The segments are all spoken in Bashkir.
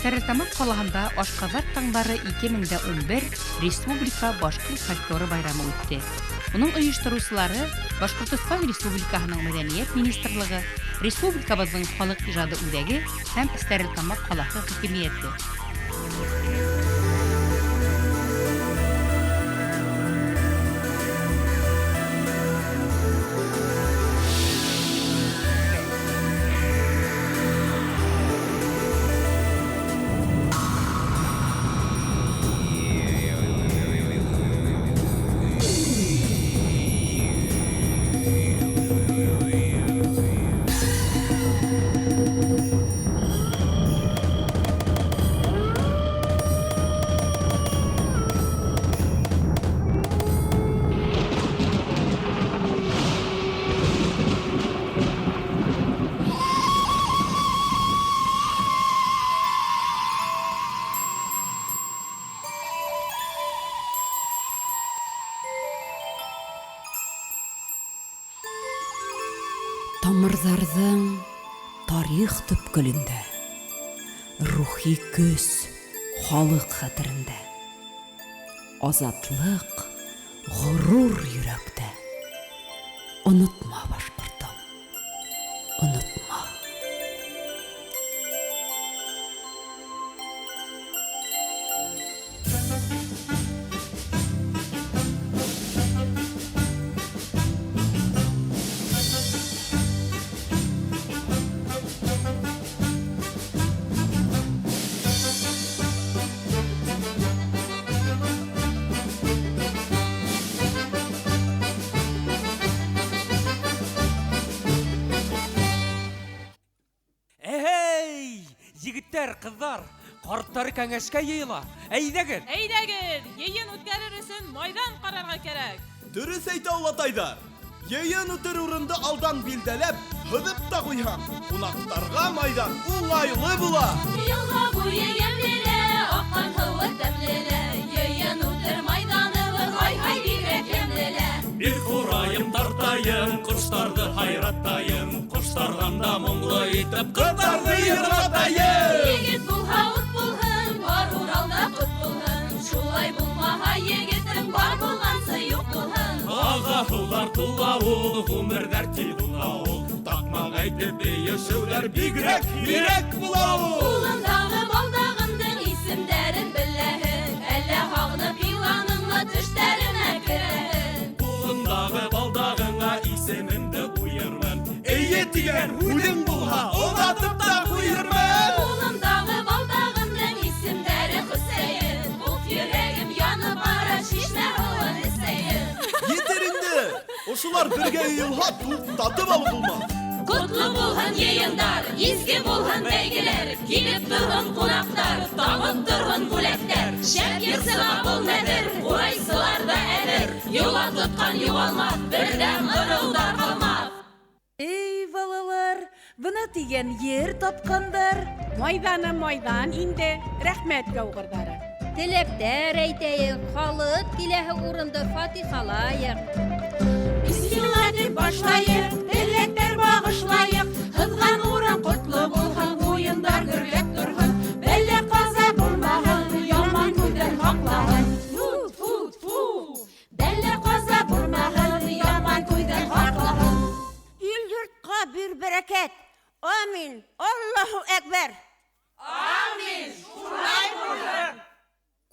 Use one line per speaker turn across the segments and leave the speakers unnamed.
Стәрлетамаҡ ҡалаһында Ашҡаҙар таңдары 2011 республика башҡорт фольклоры байрамы үтте. Уның ойоштороусылары Башҡортостан Республикаһының Мәҙәниәт министрлығы, республикабыҙҙың халыҡ ижады үҙәге һәм Стәрлетамаҡ ҡалаһы хакимиәте.
Тамырҙарҙың тарих төпкөлөндә, Рухи көс халыҡ хәтерендә, Азатлыҡ ғорур йөрәктә. Онотма, башҡортом, онотма.
Әй, егеттәр, ҡыҙҙар, ҡарттар кәңәшкә йыйыла. Әйҙәгеҙ!
Әйҙәгеҙ, йыйын үткәрер өсөн майҙан ҡарарға кәрәк.
Дөрөҫ әйтә олатайҙар. Йыйын үтер урынды алдан билдәләп, һыҙып та ҡуйһаң, ҡунаҡтарға майҙан уңайлы була.
Йылға буйы йәмле лә, аҡҡан һыуы тәмле лә, йыйын үтер майҙаныбыҙ ай-һай бигерәк йәмле лә.
Бир ҡурайым тартайым, ҡоштарҙы һайратайым, ҡоштарҙан да моңло итеп ҡыҙҙарҙы йырлатайым.
Егет булһа ут булһын, бар Уралда ҡот булһын, шулай булмаһа егетең бар булғансы юҡ булһын.
Аға һыуҙар тула ул, ғүмерҙәр тиҙ уҙа ул, таҡмаҡ әйтеп бейешеүҙәр бигерәк һирәк була ул.
Ҡулымдағы балдағымдың исемдәрен беләһең, әллә һағынып иланыңмы төштәремә керәһең.
Ҡулыңдағы балдағыңа исемемде ҡуйырмын.
Эйе тигән һүҙең булһа, оҙатып та ҡуйырмын.
Ҡулымдағы балдағымдың исемдәре Хөсәйен, уф йөрәгем янып бара, шишмә һыуын эсәйен.
Етер инде. Ошолар бергә йыйылһа, туҡтатып алып булмаҫ.
Ҡотло булһын йыйындар, изге булһын бәйгеләр, килеп торһон ҡунаҡтар, табып торһон бүләктәр. Шәп йырсыға был нәҙер, ҡурайсылар ҙа әҙер, йола тотҡан юғалмаҫ, берҙәм ырыу тарҡалмаҫ.
Эй, балалар, бына тигән ер тапҡандар.
Майҙаны майҙан инде, рәхмәт гауғырҙары.
Теләктәр әйтәйек, халыҡ киләһе урынды фатихалайыҡ.
Бисмилла дип башлайыҡ, теләктәр бағышлайыҡ, һыҙған урын ҡотло булһын, уйындар гөрләп торһон, бәлә ҡаза булмаһын, яман күҙҙән һаҡлаһын. Фу, фу, фу. Бәлә ҡаза булмаһын, яман күҙҙән һаҡлаһын.
Ил-йортҡа бир бәрәкәт. Амин. Аллаһу әкбәр.
Амин. Шулай булһын.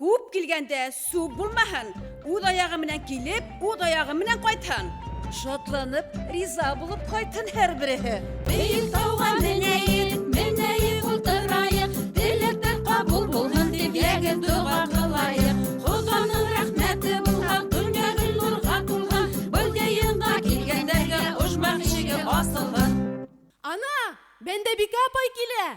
Күп килгәндә сүп булмаһын, үҙ аяғы менән килеп, үҙ аяғы менән ҡайтһын.
Шатланып, риза булып ҡайтһын һәр береһе.
Бейек тауға менәйек, менәйек, ултырайыҡ, теләктәр ҡабул булһын тип йәгеҙ доға ҡылайыҡ. Хоҙаның рәхмәте булһын, донъя гөл нурға тулһын, был йыйынға килгәндәргә ожмах ишеге асылһын.
Ана, Бәндәбикә апай килә.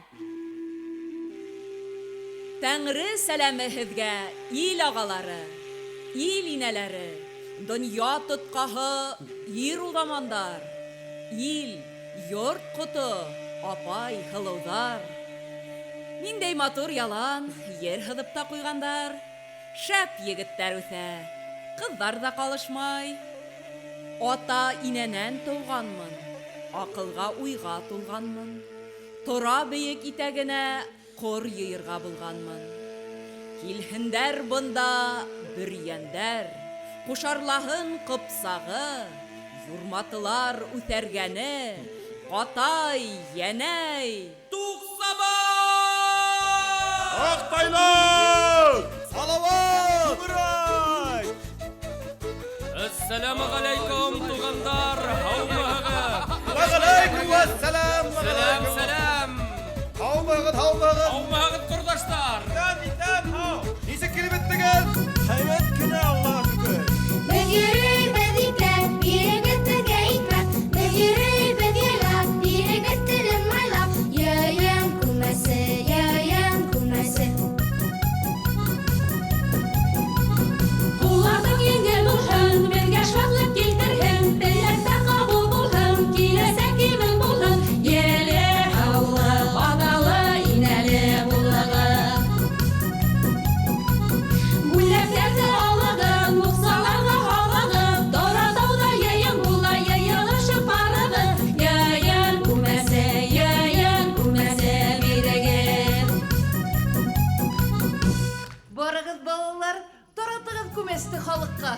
Тәңре сәләме һеҙгә, ил ағалары, ил инәләре, донъя тотҡаһы ир уҙамандар, ил, йорт ҡото, апай, һылыуҙар. Ниндәй матур ялан, ер һыҙып та ҡуйғандар. Шәп егеттәр үҫә, ҡыҙҙар ҙа ҡалышмай. Ата инәнән тыуғанмын, аҡылға уйға тулғанмын. Тора бейек итәгенә Ҡор йыйырға булғанмын. Килһендәр бында бөрйәндәр, Ҡушарлаһын ҡыпсағы, Юрматылар үҫәргәне, Ҡатай, Йәнәй.
Туҡсабай!
Аҡтайлыҡ! Салауат! Күмерай!
Әссәләмеғәләйкүм, туғандар! Һаумыһығыҙ?
Вәғәләйкүм вәссәләм!
Сәләм, сәләм!
Һаумыһығыҙ, һаумыһығыҙ!
Һаумыһығыҙ, ҡорҙаштар!
Итән, итән, һау! Нисек килеп еттегеҙ? Һәйбәт кенә, Аллаға шөкөр!
Беҙ йөрөйбөҙ ипләп, бирегеҙ беҙгә икмәк. Беҙ йөрөйбөҙ яйлап, бирегеҙ телен майлап. Йыйын күмәсе, йыйын күмәсе.
Ҡулларың еңел булһын, беҙгә шатлыҡ килтерһен, теләктәр ҡабул булһын, киләсәк имен булһын. Еле һаулы, аталы, инәле булығыҙ. Бүләктәрҙе алығыҙ, муҡсаларға һалығыҙ, Торатауҙа йыйын була, йыйылышып барығыҙ. Йыйын күмәсе, йыйын күмәсе бирегеҙ.
Барығыҙ, балалар, таратығыҙ күмәсте халыҡҡа.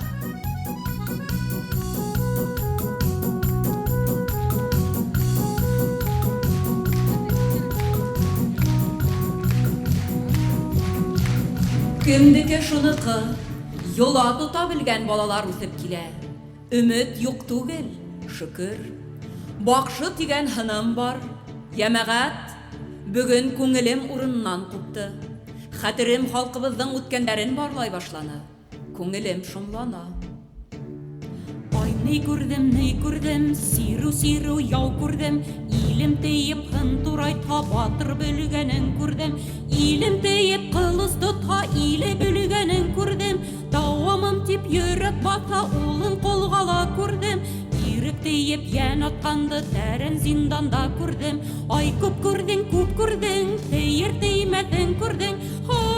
Кемдеке шуныҡы, йола тота белгән балалар үҫеп килә. Өмөт юҡ түгел, шөкөр. Баҡшы тигән һыным бар. Йәмәғәт, бөгөн күңелем урынынан ҡупты. Хәтерем халҡыбыҙҙың үткәндәрен барлай башланы. Күңелем шомлана. Ай, ни күрҙем, ни күрҙем, сирү-сирү яу күрҙем. Илем тейеп һын турайтһа, батыр бөлгәнен күрҙем. Илем тейеп ҡылыс тотһа, иле бөлгәнен күрҙем. Тауамым тип йөрәк баҫһа, улын ҡолға ла күрҙем. Ирек тейеп йән атҡанды тәрән зинданда күрҙем. Ай, күп күрҙең, күп күрҙең, тейер теймәҫен күрҙең. Һай!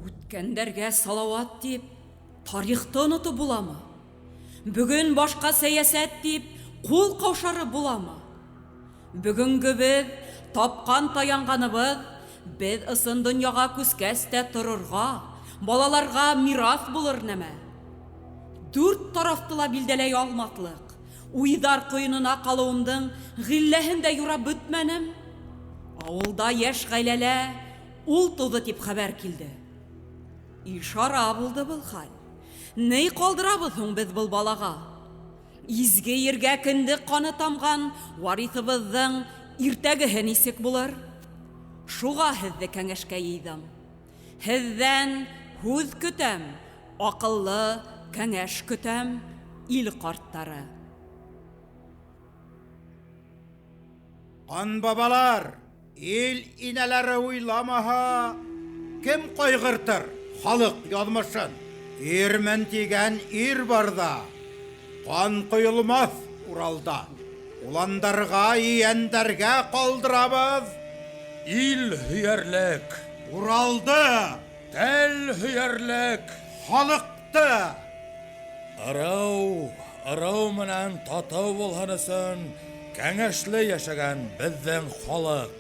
Үткәндәргә салауат тип, тарихты онотоп буламы? Бөгөн башҡа сәйәсәт тип, ҡул ҡаушырып буламы? Бөгөнгөбөҙ, тапҡан таянғаныбыҙ, беҙ ысын донъяға күскәс тә торорға, балаларға мираҫ булыр нәмә. Дүрт тарафты ла билдәләй алмаҫлыҡ, уйҙар ҡойонона ҡалыуымдың ғилләһен дә юрап бөтмәнем. Ауылда йәш ғаиләлә ул тыуҙы тип хәбәр килде. Ишара булды был хәл. Ни ҡалдырабыҙ һуң беҙ был балаға? Изге ергә кендек ҡаны тамған вариҫыбыҙҙың иртәгеһе нисек булыр? Шуға һеҙҙе кәңәшкә йыйҙым. Һеҙҙән һүҙ көтәм, аҡыллы кәңәш көтәм, ил ҡарттары.
Ҡан бабалар, ил инәләре уйламаһа, кем ҡайғыртыр халыҡ яҙмышын? Ирмен тигән ир барҙа, ҡан ҡойолмаҫ Уралда. Уландарға, ейәндәргә ҡалдырабыҙ.
Ил һөйәрлек,
Уралды,
тел һөйәрлек,
халыҡты.
Ырыу, ырыу менән татыу булһын өсөн кәңәшле йәшәгән беҙҙең халыҡ.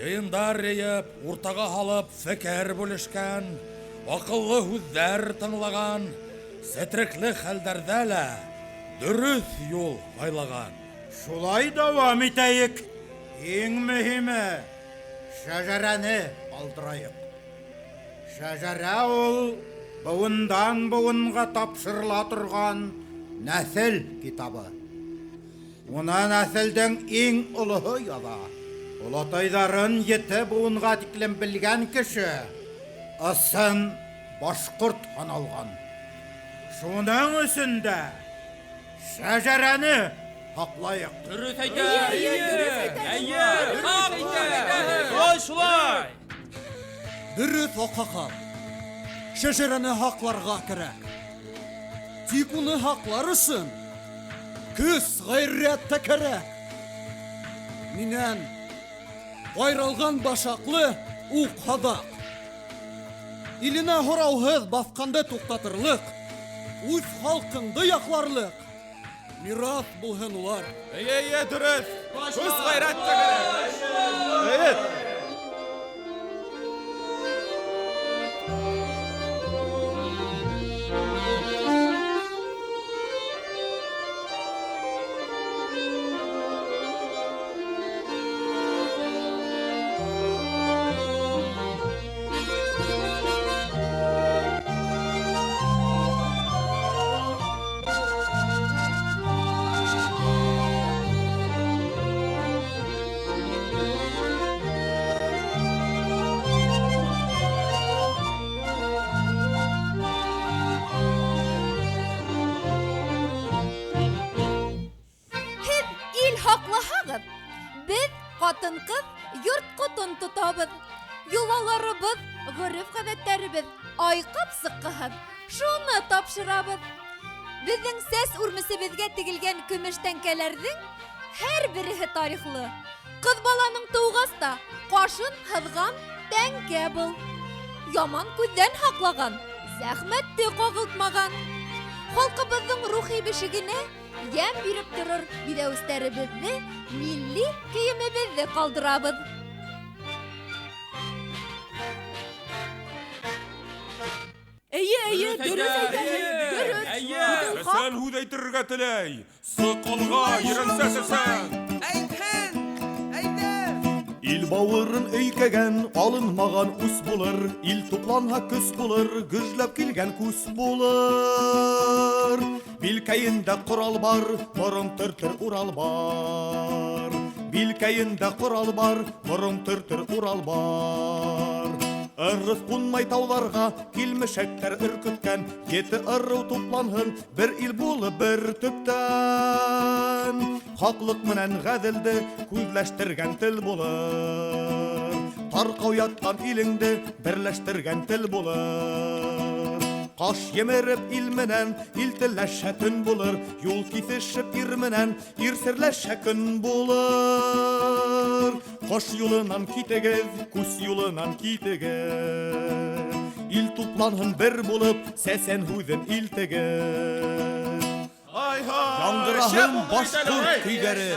Йыйындар йыйып, уртаға һалып фекер бүлешкән, аҡыллы һүҙҙәр тыңлаған, сетрекле хәлдәрҙә лә дөрөҫ юл һайлаған.
Шулай дауам итәйек. Иң мөһиме шәжәрәне ҡалдырайыҡ. Шәжәрә ул быуындан быуынға тапшырыла торған нәҫел китабы. Уны нәҫелдең иң олоһо яҙа. Олатайҙарын ете быуынға тиклем белгән кеше ысын башҡорт һаналған. Шуның өсөн дә шәжәрәне һаҡлайыҡ.
Дөрөҫ әйтә! Эйе, хаҡ әйтә!
Шулай, шулай! Дөрөҫ, аҡһаҡал. Шәжәрәне һаҡларға кәрәк. Тик уны һаҡлар өсөн көс, ғәйрәт тә кәрәк. Минән ҡайралған башаҡлы уҡ һаҙаҡ. Иленә һорауһыҙ баҫҡанды туҡтатырлыҡ, үҙ халҡыңды яҡларлыҡ
Мираҫ булһын улар.
Эйе, эйе, дөрөҫ. Көс ғәйрәт тә кәрәк. Эйе.
Һеҙ ил һаҡлаһағыҙ, беҙ ҡатын-ҡыҙ йорт ҡотон тотабыҙ. Йолаларыбыҙ, ғөрөф-ғәҙәттәребеҙ айҡап сыҡҡыһыҙ, шуны тапшырабыҙ. Беҙҙең сәс үрмесебеҙгә тегелгән көмөш тәңкәләрҙең һәр береһе тарихлы. Ҡыҙ баланың тыуғас та ҡашын һыҙған тәңкә был. Яман күҙҙән һаҡлаған, зәхмәтте ҡағылтмаған. Халҡыбыҙҙың рухи бишегенә йәм биреп торор биҙәүестәребеҙҙе, милли кейемебеҙҙе ҡалдырабыҙ.
Эйе, эйе, дөрөҫ әйтәһең, дөрөҫ.
Эйе.
Һүҙең хаҡ.
Сәсән һүҙ әйтергә теләй. Сыҡ алға, ерәнсә сәсән.
Әйтһен, әйҙә.
Ил бауырын өйкәгән, алынмаған үс булыр. Ил тупланһа көс булыр, гөжләп килгән күс булыр. Билкәйендә ҡорал бар, борон төртөр Урал бар. Билкәйендә ҡорал бар, борон төртөр Урал бар. Ырыҫ ҡунмай тауҙарға, килмешәктәр өркөткән, ете ырыу тупланһын, бер ил булып бер төптән. Хаҡлыҡ менән ғәҙелде күҙләштергән тел булыр. Тарҡау ятҡан илеңде берләштергән тел булыр. Ҡаш емереп ил менән ил телләшһә төн булыр, юл киҫешеп ир менән ир серләшһә көн булыр. Ҡош юлынан китегеҙ, күс юлынан китегеҙ. Ил тупланһын бер булып, сәсән һүҙен илтегеҙ. Яңғыраһын башҡорт көйҙәре,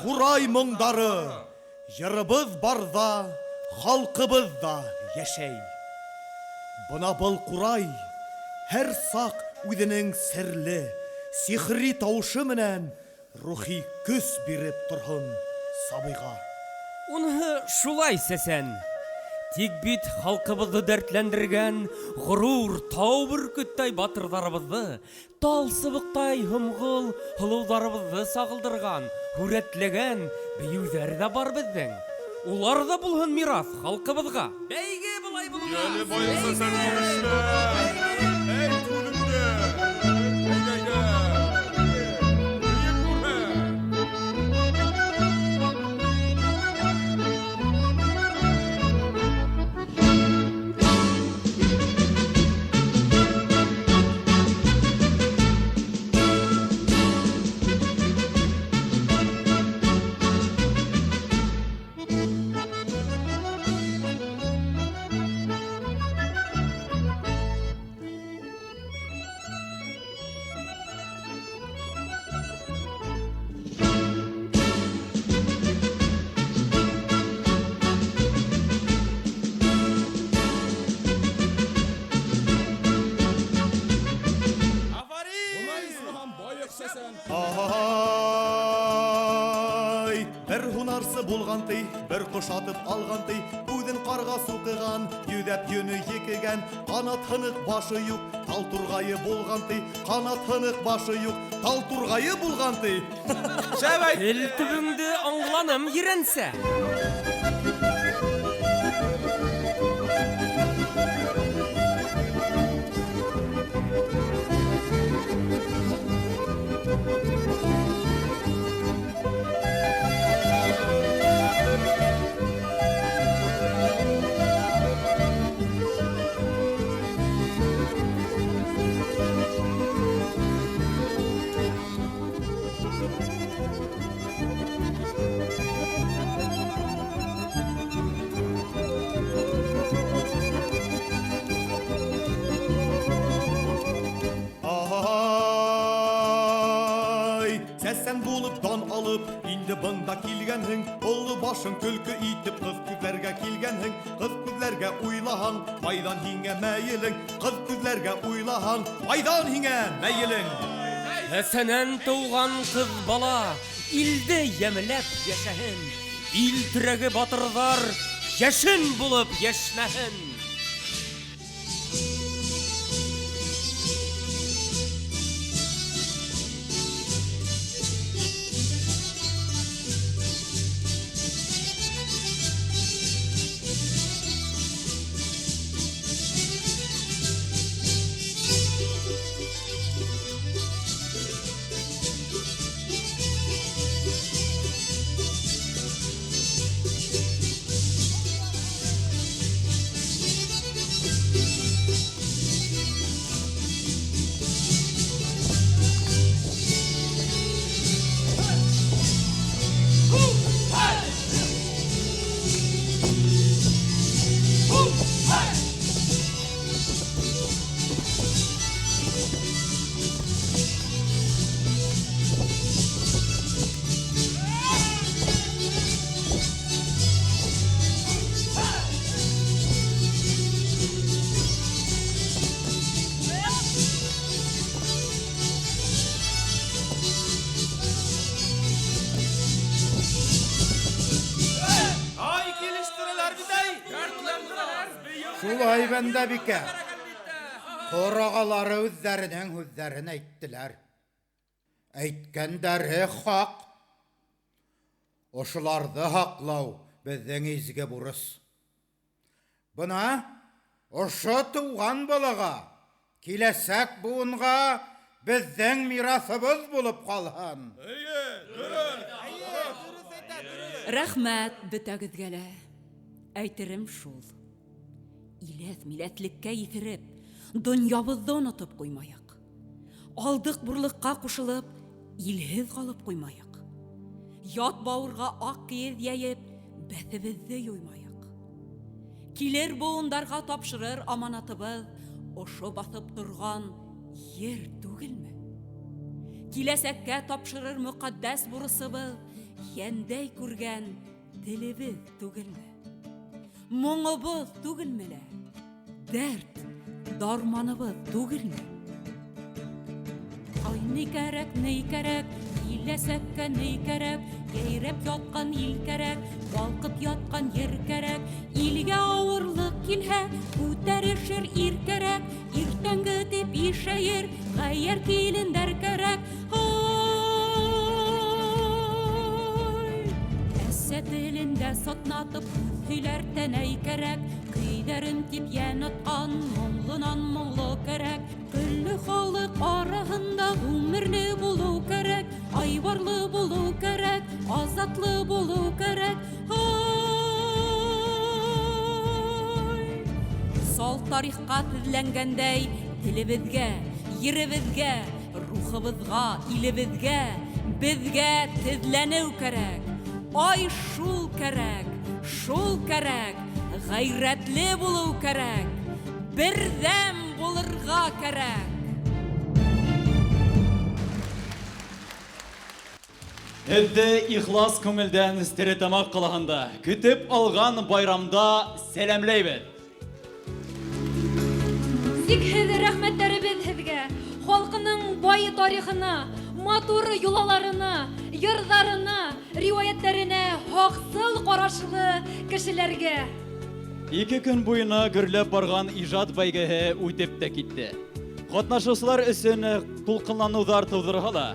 ҡурай моңдары. Йырыбыҙ барҙа, халҡыбыҙ ҙа йәшәй. Бына был ҡурай һәр саҡ үҙенең серле, сихри тауышы менән рухи көс биреп торһон сабыйға.
Уныһы шулай, сәсән. Тик бит халҡыбыҙҙы дәртләндергән ғорур тау бөркөттәй батырҙарыбыҙҙы, тал сыбыҡтай һомғол һылыуҙарыбыҙҙы сағылдырған, һүрәтләгән бейеүҙәр ҙә бар беҙҙең. Улар ҙа булһын мираҫ халҡыбыҙға. Бәйге былай булғас.
Йәле байыҡ сәсән йөрөшмә. Әйт һүҙеңде. Әйҙә, әйҙә. Бейек күрһә.
Ай, бер һунарсы булған ти, бер ҡош атып алған ти, үҙен ҡарға суҡыған, йөҙәп йөнө екегән, ҡанат һыныҡ башы юҡ, тал турғайы булған ти, ҡанат һыныҡ башы юҡ, тал турғайы булған ти.
Шәп әйт.
Тел төбөңдө аңланым, ерәнсә.
алып, инде бында килгәнһең, оло башың көлкө итеп кыз күҙләргә килгәнһең, кыз күҙләргә уйлаһаң, майҙан һиңә мәйелең, кыз күҙләргә уйлаһаң, майҙан һиңә мәйелең.
Әсәнән тыуған кыз бала илде йәмләп йәшәһен, ил терәге батырҙар йәшен булып йәшнәһен.
Ай килештерәләр бит әй!
Шулай бәндәбикә. Хор ағалары үҙҙәренең һүҙҙәрен әйттеләр. Әйткәндәре хаҡ. Ошоларҙы һаҡлау беҙҙең изге бурыс. Бына ошо тыуған балаға, киләсәк быуынға беҙҙең мираҫыбыҙ булып ҡалһын.
Рәхмәт бөтәгеҙгә лә. Әйтерем шул. Иләҫ миләтлеккә иҫереп, донъябыҙҙы онотоп ҡуймайыҡ. Алдыҡ бурлыҡҡа ҡушылып, илһеҙ ҡалып ҡуймайыҡ. Ят бауырға аҡ кейеҙ йәйеп, бәҫебеҙҙе юймайыҡ. Килер быуындарға тапшырыр аманатыбыҙ ошо баҫып торған ер түгелме? Киләсәккә тапшырыр мөҡәддәс бурысыбыҙ йәндәй күргән телебеҙ түгелме? Моңобоҙ түгелме лә? Дәрт, дарманыбыҙ түгелме? Ай, ни кәрәк, ни кәрәк, киләсәккә ни кәрәк, йәйрәп ятҡан ил кәрәк, балҡып ятҡан ер кәрәк, илгә ауырлыҡ килһә, күтәрешер ир кәрәк, иртәнге тип ишәйер, ғәйәр килендәр кәрәк. Ай! Әсә телендә сатнатып, һөйләр тәнәй кәрәк, көйҙәрен тип йән атҡан, моңлонан моңло кәрәк. Көллө халыҡ араһында ғүмерле булыу кәрәк, айбарлы булыу кәрәк, азатлы булыу кәрәк. Ай! Сал тарихҡа теҙләнгәндәй, телебеҙгә, еребеҙгә, рухыбыҙға, илебеҙгә, беҙгә теҙләнеү кәрәк. Ай, шул кәрәк, шул кәрәк, ғәйрәтле булыу кәрәк, берҙәм булырға кәрәк.
Һеҙҙе ихлас күңелдән Стәрлетамаҡ ҡалаһында көтөп алған байрамда сәләмләйбеҙ.
Сикһеҙ рәхмәттәребеҙ һеҙгә, халҡының бай тарихына, матур йолаларына, йырҙарына, риүәйәттәренә һаҡсыл ҡарашлы кешеләргә.
Ике көн буйына гөрләп барған ижад бәйгеһе үтеп тә китте. Ҡатнашыусылар өсөн тулҡынланыуҙар тыуҙырһа ла,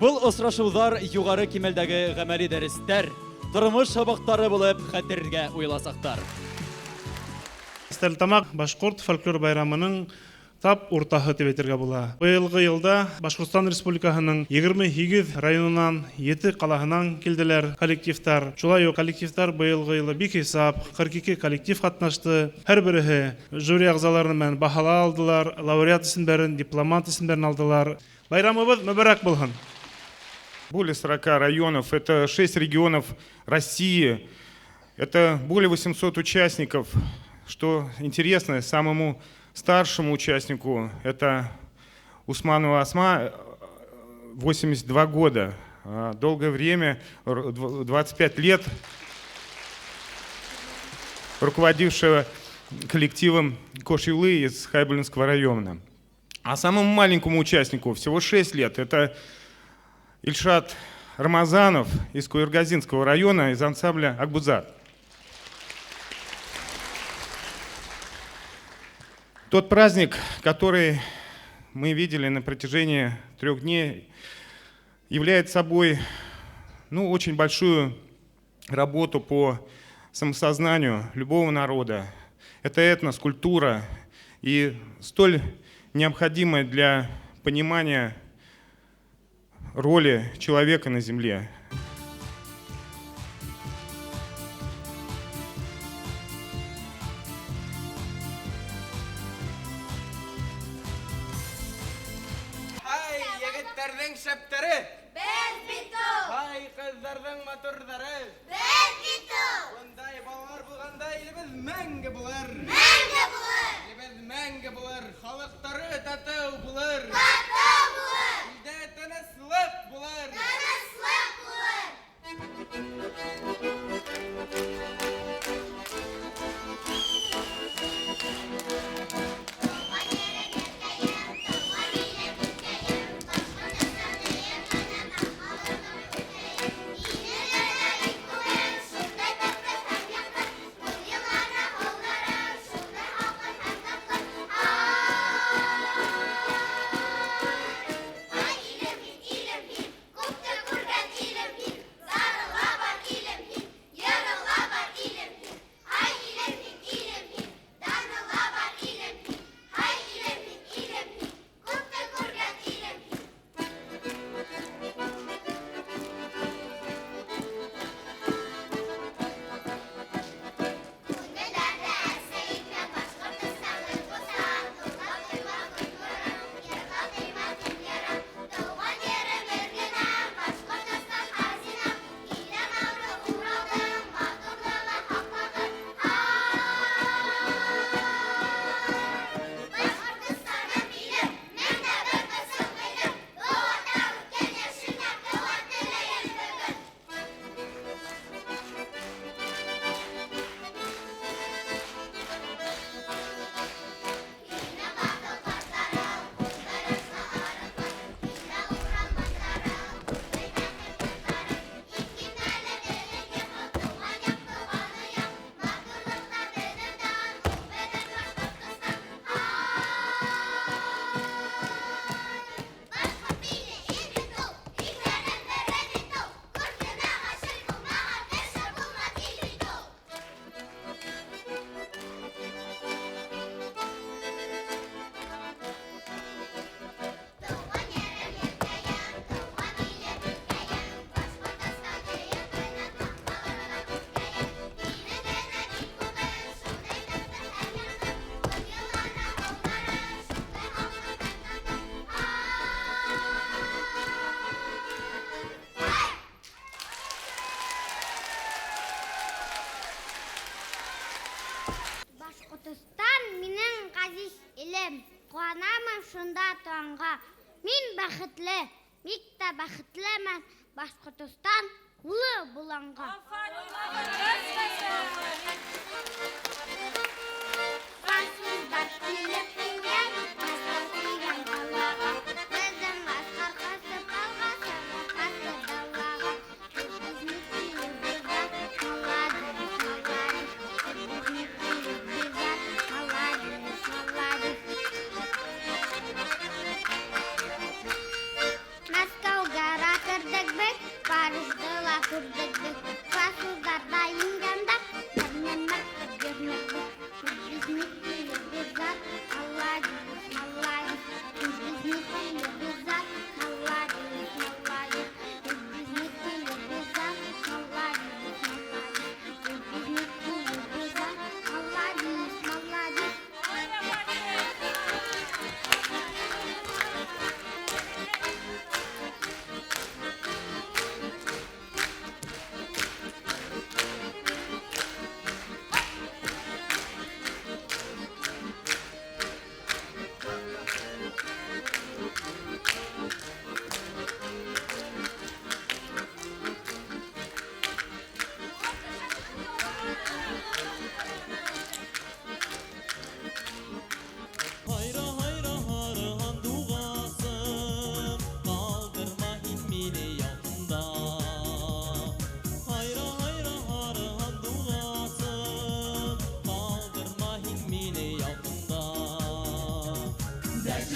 был осрашыуҙар юғары кимәлдәге ғәмәли дәрестәр, тормош һабаҡтары булып хәтергә уйласаҡтар.
Стәрлетамаҡ башҡорт фольклор байрамының тап уртаһы тип әйтергә була. Быйылғы йылда Башҡортостан Республикаһының 28 районынан, 7 ҡалаһынан килделәр коллективтар. Шулай уҡ коллективтар быйылғы йылы бихисап 42 коллектив ҡатнашты. Һәр береһе жюри ағзалары менән баһала алдылар, лауреат исемдәрен, дипломант исемдәрен алдылар. Байрамыбыҙ мөбәрәк булһын.
Более 40 районов, это 6 регионов России, это более 800 участников. Что интересно, самому старшему участнику, это Усманова Асма, 82 года. долгое время, 25 лет, руководившего коллективом Кошьюлы из Хайбуллинского района. А самому маленькому участнику всего 6 лет. Это Ильшат Рамазанов из Куергазинского района, из ансамбля «Акбузат». Тот праздник, который мы видели на протяжении 3 дней, является собой, очень большую работу по самосознанию любого народа. Это этнос, культура и столь необходимая для понимания роли человека на земле.
Ай, егеттәрҙең шәптәре!
Беҙ бит ул!
Ай, ҡыҙҙарҙың матурҙары!
Беҙ бит ул!
Бындай балалар булғанда илебеҙ мәңге булыр!
Мәңге булыр!
Илебеҙ мәңге булыр, халыҡтары татыу булыр!
Татыу булыр!
Илдә тыныслыҡ булыр!
Тыныслыҡ булыр! Башҡортостан минең ғәзиз илем, ҡыуанамын шунда туғанға. Мин бәхетле, бик тә бәхетлемен Башҡортостан улы булғанға. Француздар килеп ингән, Мәскәү тигән ҡалаға. Беҙҙең ғәскәр ҡасып ҡалған, Сәмәрҡәнде далаға. Беҙҙе килеп беҙҙән, молодец, молодец. Беҙҙе килеп беҙҙән, молодец, молодец. Мәскәүгә керҙек беҙ, Парижды ла күрҙек беҙ. Француздар ҙа еңгәндә, бер нәмә йөрөнөк.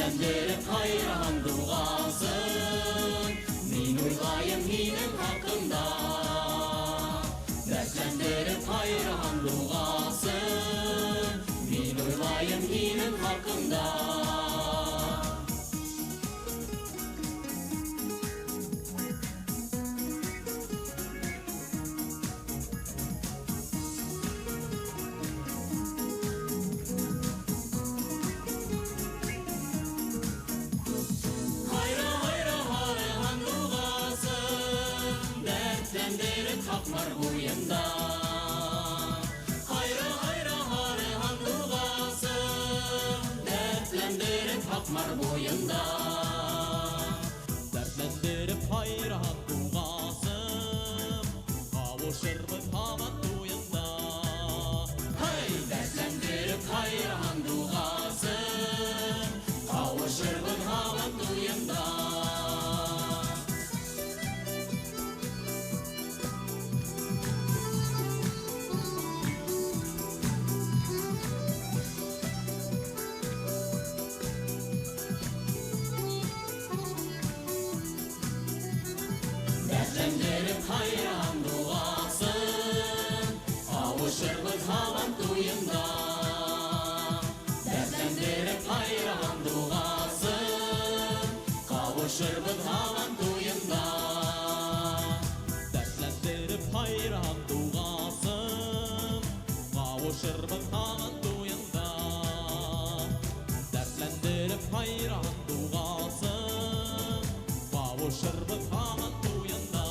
Дәртләндереп һайраһын дуғасын, мин уйлайым һинең хаҡында. Дәртләндереп һайраһын дуғасын, мин уйлайым һинең хаҡында. Hayra hayra hayra dugasın, dertlendirip Hakmar boyunda. Hayra hayra hayra dugasın, dertlendirip Hakmar boyunda. Dertlendirip hayra dugasın, kavuşuruz haman duyunda. Hey, dertlendirip hayra dugasın, kavuşuruz haman duyunda. Dertlendirip hayran duasın, kavuşuruz havan duyunda. Dertlendirip hayran duasın, kavuşuruz havan duyunda. Dertlendirip hayran duasın, kavuşuruz havan duyunda. Dertlendirip hayran duasın, kavuşuruz havan duyunda.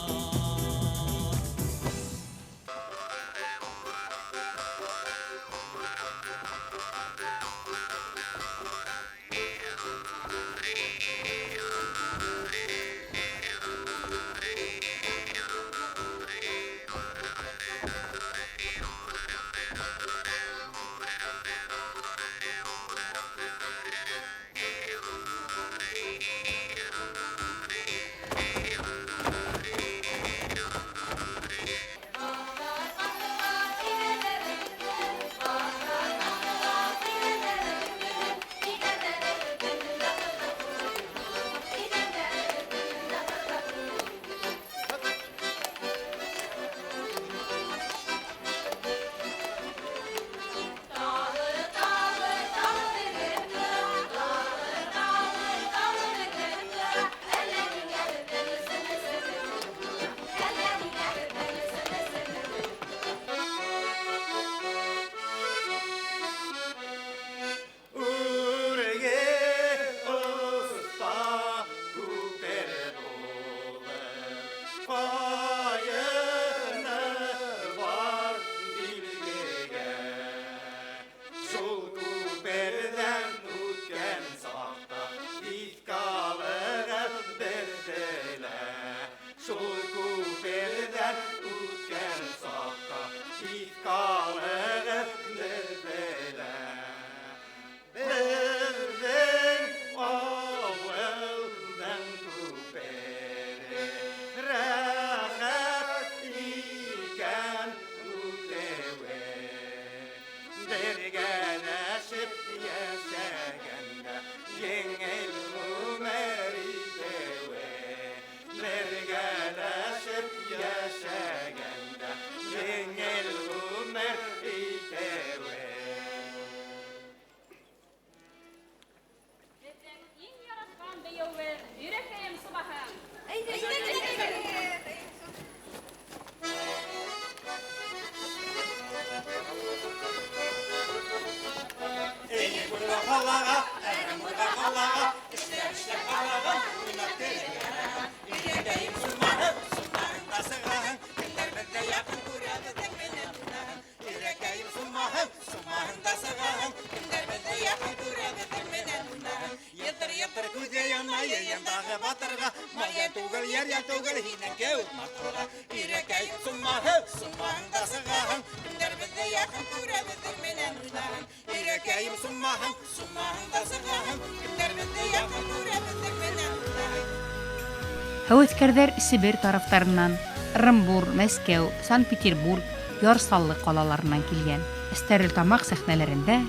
Һәүәҫкәрҙәр Себер тарафтарынан, Ырымбур, Мәскәү, Санкт-Петербург, Яр Саллы ҡалаларынан килгән. Стәрлетамаҡ сәхнәләрендә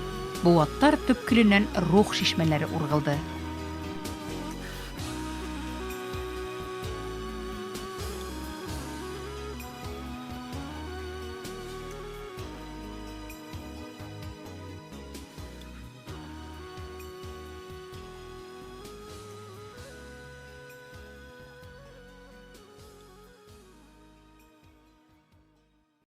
быуаттар төпкөлөнән рух шишмәләре урғылды.